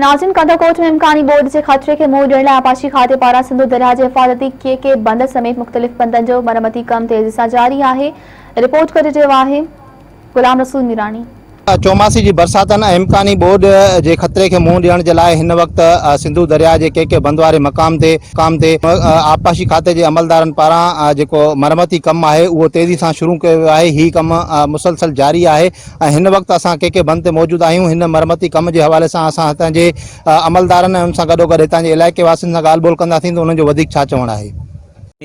ناظرين ڪنڌڪوٽ ۾ امڪاني ٻوڏ جي خطري کي منهن ڏيڻ لاء آبپاشي کاتي پاران سنڌو درياهه جي حفاظتي ڪي ڪي بند سميت مختلف بندن جو مرمتي ڪم تيزي سان جاري آهي رپورٽ ڪري رهيو آهي غلام رسول ميراڻي. چوماسي جي برساتن ۽ امڪاني ٻوڏ جي خطري کي منهن ڏيڻ جي لاء هن وقت سنڌو درياهه جي ڪي ڪي بند واري مقام تي مقام تي آبپاشي کاتي جي عملدارن پاران جيڪو مرمتي ڪم آهي اهو تيزي سان شروع ڪيو ويو آهي هي ڪم مسلسل جاري آهي ۽ هن وقت اسان ڪي ڪي بند تي موجود آهيون هن مرمتي ڪم جي حوالي سان اسان هتان جي عملدارن ۽ ان سان گڏوگڏ هتان جي علائقي واسين سان ڳالهه ٻولهه ڪنداسين ته انهن جو وڌيڪ ڇا چوڻ آهي.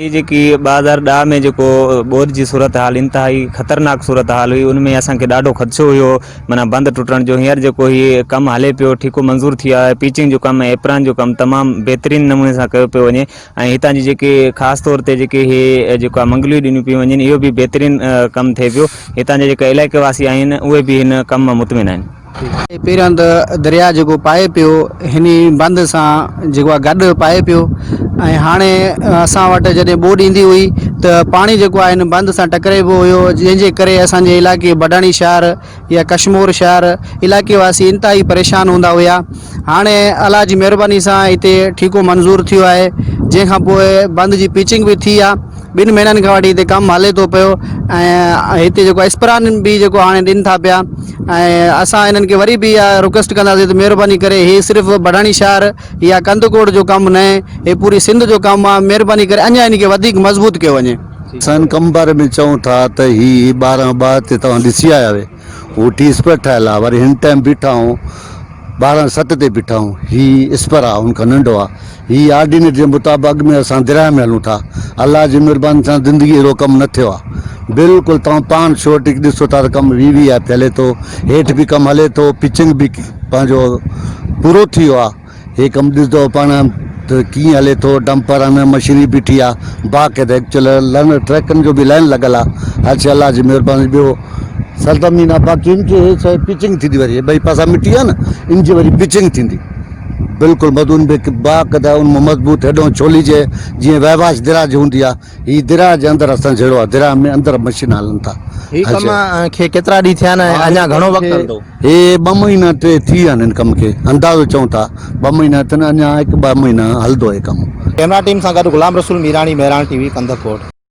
هي جيڪي 2010 ۾ جيڪو ٻوڏ جي صورتحال انتهائي خطرناڪ صورتحال هئي ان ۾ اسان کي ڏاڍو خدشو هيو معنيٰ بند ٽٽڻ جو هينئر جيڪو هي ڪم هلي پيو ٺيڪو منظور ٿي ويو آهي پيچنگ جو ڪم ۽ ايپران جو ڪم تمام بهترين نموني سان ڪيو پيو وڃي ۽ هتان جي جيڪي خاص طور تي جيڪي هي جيڪا منگليون ڏنيون پيون وڃن اهو به بهترين ڪم ٿئي پيو هتان جا جيڪا علائقي واسي آهن اهي به هن ڪم مان مطمئن آهن. پهريان ته درياء جيڪو پائي پيو هن بند سان جيڪو آهي گڏ پائي پيو ۽ هاڻي اسان وٽ جڏهن ٻوڏ ايندي هئي ته پاڻي جيڪو آهي هن بند سان ٽڪرائبو هيو جنهن جي ڪري اسان جي علائقي بڊاڻي شهر يا ڪشمور شهر علائقي واسي انتهائي پريشان هوندا هيا هاڻي الله جي مهرباني سان هتي ٺيڪو منظور ٿيو آهي جنهن کان پوء بند جي پيچنگ به ٿي آهي ٻن مهينن کان وٺي هتي ڪم هلي ٿو پيو ۽ هتي جيڪو اسپران به جيڪو هاڻي ڏين ٿا پيا ۽ اسان هنن کي وري به اها رڪويسٽ ڪنداسين ته مهرباني ڪري هي صرف بڙهاڻي شهر يا ڪنڌڪوٽ جو ڪم نه هي پوري سنڌ جو ڪم آهي مهرباني ڪري اڃا هن کي وڌيڪ مضبوط ڪيو وڃي. اسان ڪم باري ۾ چئون ٿا ته هي 12 ٻه تي توهان ڏسي آيا آهيو هو ٽي اسپر ٺاهيل آهي وري هن ٽائيم بيٺا آهيون 12 ست تي بيٺا آهيون هي اسپر آهي ان کان ننڍو آهي هي آرڊيننس جي مطابق اڳ ۾ اسان درياهه ۾ هلون ٿا الله جي مهرباني سان زندگي اهڙو ڪم نه ٿيو آهي بلڪل توهان پاڻ شورٽي ڏسو ٿا ته ڪم وي وي آء پي هلي ٿو هيٺ به ڪم هلي ٿو پچنگ به پنهنجو پورو ٿي ويو آهي هي ڪم ڏسندو پاڻ ته ڪيئن هلي ٿو ڊمپر آهن مشينري بيٺي آ باقاعده ايڪچوئل لن ٽرڪن جو به لائن لڳل آ هر شي الله جي مهرباني ٻيو سرزمين آ باقي ان کي هي شي پچنگ ٿيندي وري ٻئي پاسا مٽي آ نه ان جي وري پچنگ ٿيندي بلڪل مدون به باقاعده ان مان مضبوط هيڏو ڇولي جي جيئن وهواش دراز هوندي آ هي درياء جي اندر اسان جهڙو آ درياء ۾ اندر مشين هلن ٿا. هي ڪم کي ڪيترا ڏينهن ٿيا آهن ۽ اڃا گهڻو وقت هلندو؟ هي ٻه مهينا ٽي ٿي ويا آهن هن ڪم کي اندازو چئون ٿا ٻه مهينا ٿين اڃا هڪ ٻه مهينا هلندو هي ڪم. ڪئميرا ٽيم سان گڏ غلام رسول ميراڻي مهراڻ ٽي وي ڪنڌڪوٽ.